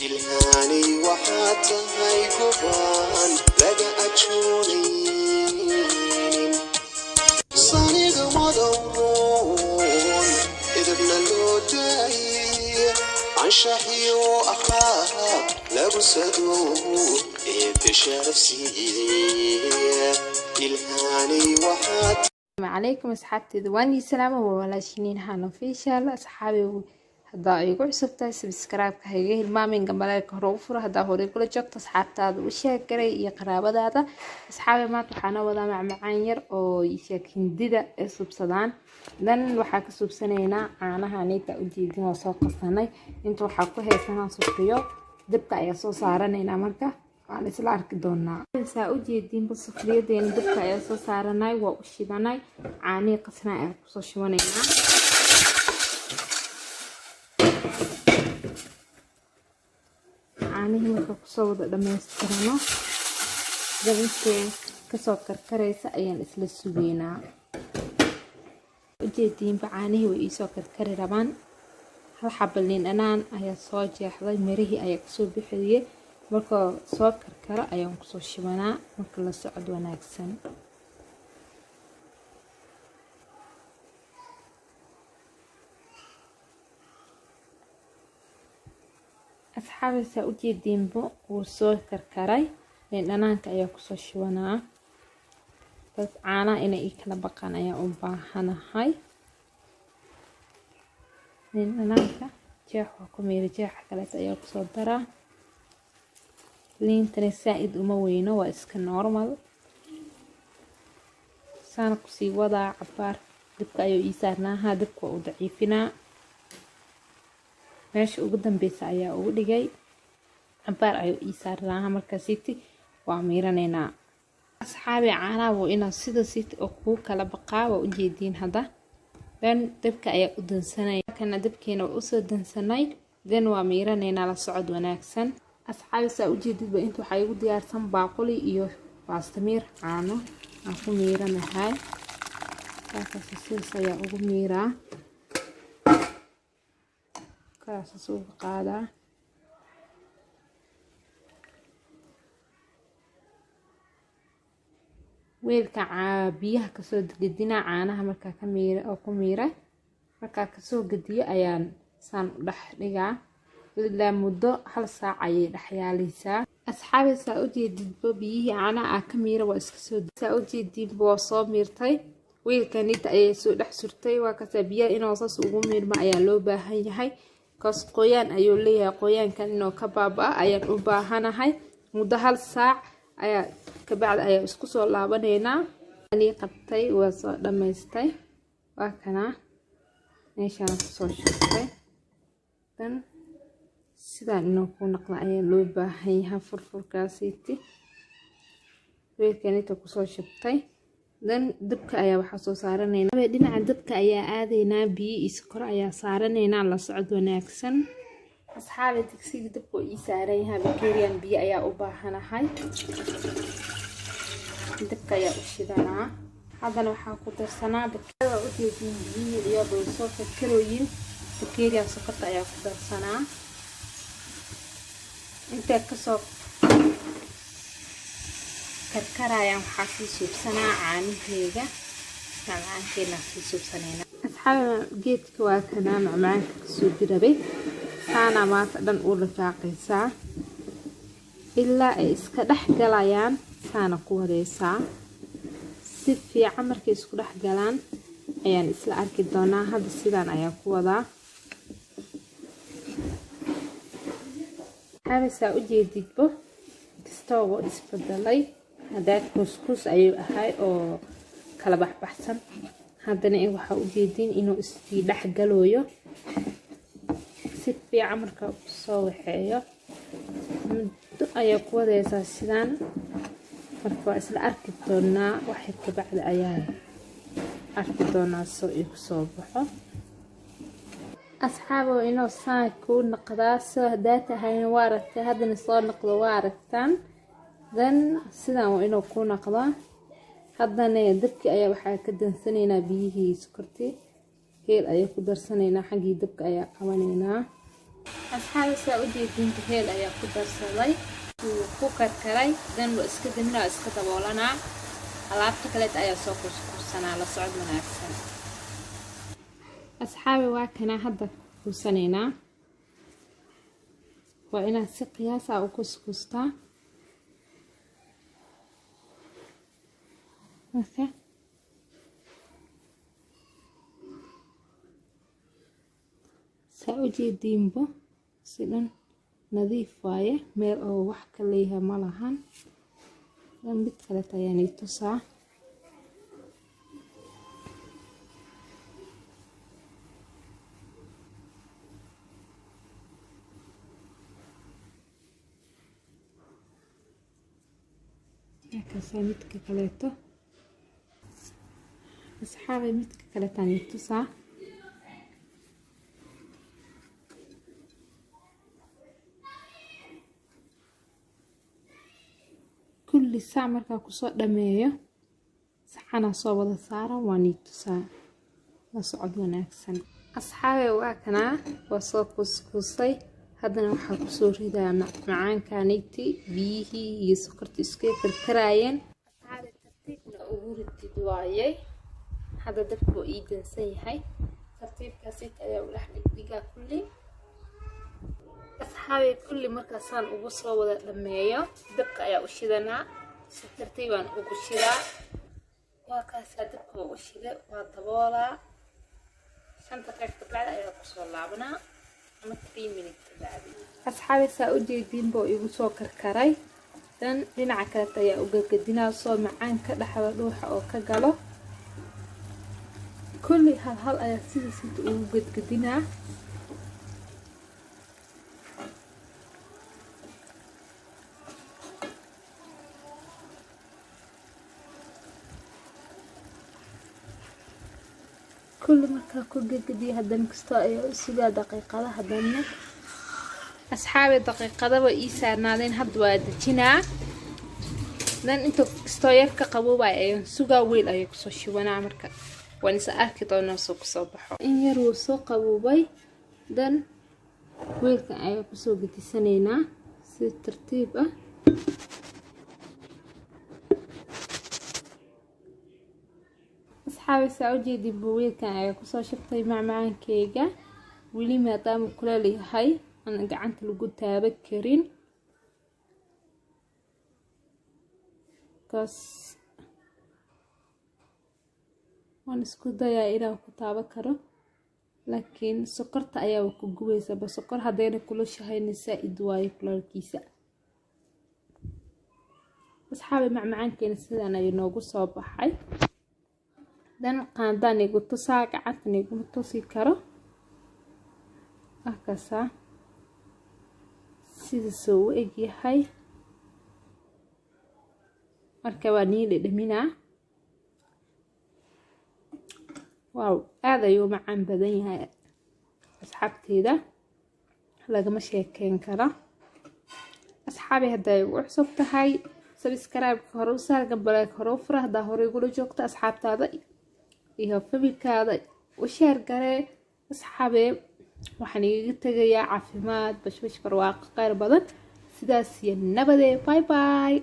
Ilhaanay waxaad tahay gobaan laga ajoonaynin, saniga madowroon edebna loo daayay, anshaxiyo akhlaaq lagu sado, eebbe sharaf siiyey. Ilhaanay waxaad Calaykum asxaabteeda, waan ii salaama, waa walaashiniin Haan Official. Asxaabi, haddaa igu cusub tahay, subscribe-ka ha iga hilmaamin, gambaleelka hore u furo. Haddaa horey kula joogto, asxaabtaada u sheeg garay iyo qaraabadaada. Asxaabi, maanta waxaana wadaa macmacaan yar oo sheeg Hindida ay subsadaan. Dan waxaa ka subsanaynaa caanaha aniita ujeedin, waa soo qasanay. Inta waxaa ku haysanaa sufriyo, dabka ayaa soo saaranaynaa, marka waan isla arki doonaa. Saa ujeediinba, sufriyadeena dabka ayaa soo saaranay, waa u shidanay. Caanihii qasnaa ayaa kusoo shubanaynaa. Caanihii marka kusoo wada dhamaystirano, dan intee kasoo karkaraysa ayaan isla sugeynaa. Ujeediinba, caanihii way iisoo karkari rabaan. Hal xaba liin dhanaan ayaa soo jeexday, mirihii ayaa kasoo bixiyey. Marka soo karkaro ayaan kusoo shibanaa. Marka la socod wanaagsan. Asxaabaysaa, ujeediinba, wuu soo karkaray. Liin dhanaanka ayaa kusoo shibanaa. Bas, caanaha inay ii kala baqaan ayaa u baahanahay. Liin dhanaanka jeex waa ku miira, jeexa kaleeta ayaa kusoo daraa. Liintana saa-id uma weyno, waa iska normal. Saana kusii wadaa cabaar. Dabka ayuu ii saarnaahaa, dabka waa u daciifinaa. Meesha ugu dambeysa ayaa ugu dhigay, cabaar ayuu ii saarnaaha. Markaa siti waa miiranaynaa. Asxaabi, caanaha waa inaa sida siti oo kuu kala baqaa, waa ujeediin hadda. Then dabka ayaa u dansanay, kana dabkeena waa usoo dansanay, then waa miiranaynaa. La socod wanaagsan. Asxaabi, saa ujeedidba, inta waxaa igu diyaarsan baaquli iyo baastamiir caano aan ku miiranahay. Kaas sidaas ayaa ugu miiraa, kaasas uga qaadaa. Weelka biyaha kasoo gedinaa caanaha markaa ka miira oo ku miira. Markaa kasoo gediyo ayaan saan u dhex dhigaa. Ilaa muddo hal saac ayay dhex yaaleysaa. Asxaabi, saa ujeedidba, biyihii caanaha aa ka miira waa iska soo. Saa ujeedidba, waa soo miirtay. Weelka nita ayay soo dhex surtay. Waa kasaa, biyaha inuu saas ugu miirma ayaa loo baahan yahay, kaas qoyaan ayuu leeyahay. Qoyaankan inuu ka baaba-a ayaan u baahanahay. Muddo hal saac ayaa kabacdi ayaa isku soo laabanaynaa. Anii qabtay, waa soo dhamaystay, waa kanaa, meeshaan kusoo shubtay. Dan sidaan inuu ku naqda ayaa loo baahan yahay. Furfurkaasiiti weelkanita kusoo shubtay. Dan dabka ayaa waxaa soo saaranaynaa, dhinaca dabka ayaa aadaynaa, biyo iyo sokor ayaa saaranaynaa. La socod wanaagsan. Asxaabi, digsiga dabka oo ii saaran yahay, bakeeriyan biyo ayaa u baahanahay. Dabka ayaa u shidanaa. Haddana waxaa ku darsanaa, waa ujeediin, biyihii iyadoo soo karkarooyin, bakeeriyan sokorta ayaa ku darsanaa. Intay kasoo karkarayaan, waxaa sii suubsanaa caanaheyga, macmacaankeena sii suubsanayna. Asxaabi, geedka waa kanaa macmacaanka kasoo dirabay. Saana maanta dhan u rafaaqaysaa ilaa ay iska dhex galayaan. Saana ku wadaysaa si fiican. Markay isku dhex galaan ayaan isla arki doonaa. Hadda sidaan ayaa ku wadaa. Xabisaa, ujeedidbo, kastoo isbedelay. Haddaa kuuskuus ayuu ahay oo kala baxbaxsan, haddana waxaa ujeedin inuu isii dhex galooyo si fiican. Marka soo waxeeyo, muddo ayaa ku wadaysaa sidaan. Marka waa isla arki doonaa, waxyar kabacdi ayaa arki doonaa soo igu soo baxo. Asxaabo, inuu saan kuu noqdaa soo hadaa tahayna waa aragtay, haddana soo noqdo waa aragtaan. Dan sidaan waa inuu kuu noqdaa. Haddana dabkii ayaa waxaa ka dansanaynaa biyihii sokortii, heel ayaa ku darsanaynaa. Xaggii dabka ayaa qabanaynaa. Asxaabi, saa u jeediinta, heel ayaa ku darsaday, wuu ku karkaray. Dan waa iska daminaa, iska daboolanaa. Alaabta kaleet ayaa soo kuskursanaa. La socod wanaagsan, asxaabi. Waa kanaa, hadda kuusanaynaa. Waa inaad si qiyaas ah u kuskustaa. Marka saa u jeediinbo, si dhan nadiif waaye, meel oo wax ka leeyahay ma lahan. Mid kaleet ayaan ii tusaa. Kaasaa midka kaleeto, asxaabay, midka kaleetaan ii tusaa. Kulli saac markaa kusoo dhameeyo, saxanaa soo wada saara, waan ii tusaa. La socod wanaagsan, asxaabay. Waa kanaa, waa soo kuskusay. Haddana waxaa kusoo ridaa macaankaanayti biyihii iyo sokorta isku karkaraayeen. Asxaabi, tartiibna ugu ridid waayey. Hadda dabka waa ii dansan yahay, tartiibkaasit ayaa u dhex dhigdhigaa kulli. Asxaabi, kulli markaasaan ugu soo wada dhameeyo, dabka ayaa u shidanaa, si tartiibaan ugu shidaa. Waa kaasaa, dabka waa u shida, waa daboolaa. 5 daqiiq kabacdi ayaa kusoo laabanaa ama 3 minute kabacdi. Asxaabi, saa u jeediinba igu soo karkaray. Dan dhinaca kaleta ayaa u gadgadinaa, soo macaanka dhexda dhuuxa oo ka galo. Kulli hal hal ayaa sidaas inta ugu gadgadinaa. Kulli markaa ku gadgadiyo, haddana kastoo ayaa u sugaa daqiiqada. Haddana, asxaabi, daqiiqadaba ii saarnaadeen, hadda waa dejinaa. Dan inta kastoo yar ka qaboobay ayaan sugaa, weel ayaa kusoo shubanaa. Marka waan isa arki doonaa soo kusoo baxo. In yar wuu soo qaboobay. Dan weelkan ayaa kusoo gedisanaynaa si tartiib ah. Asxaabi, saa u jeedinba, weelkan ayaa kusoo shubtay macmacaankeyga. Weli maadaama kuleel yahay, aan gacanta lagu taaban karin kaas. Waan isku dayaa inaan ku taaban karo, laakiin sokorta ayaa ku gubaysa. Ba sokor haddayna kulushahayna, saa-id waayo kuleelkiisa. Asxaabi, macmacaankeena sidaan ayuu noogu soo baxay. Dan qaandaan igu tusaa, gacantan iguma tusi karo. Akasaa sidaasuu u egyahay. Marka waa nii dhedhaminaa. Wow, aada ayuu macaan badan yahay, asxaabteeda, lagama sheekeyn karo. Asxaabi, hadday ugu cusub tahay, subscribe-ka hore u saar, gambaleelka hore u fura. Haddaa hore igula joogto, asxaabtaada iyo family-kaada u share garee. Asxaabee, waxaan igaga tegayaa caafimaad, bashbash, barwaaqo, kheyr badan. Sidaas iyo nabadee. Bye bye.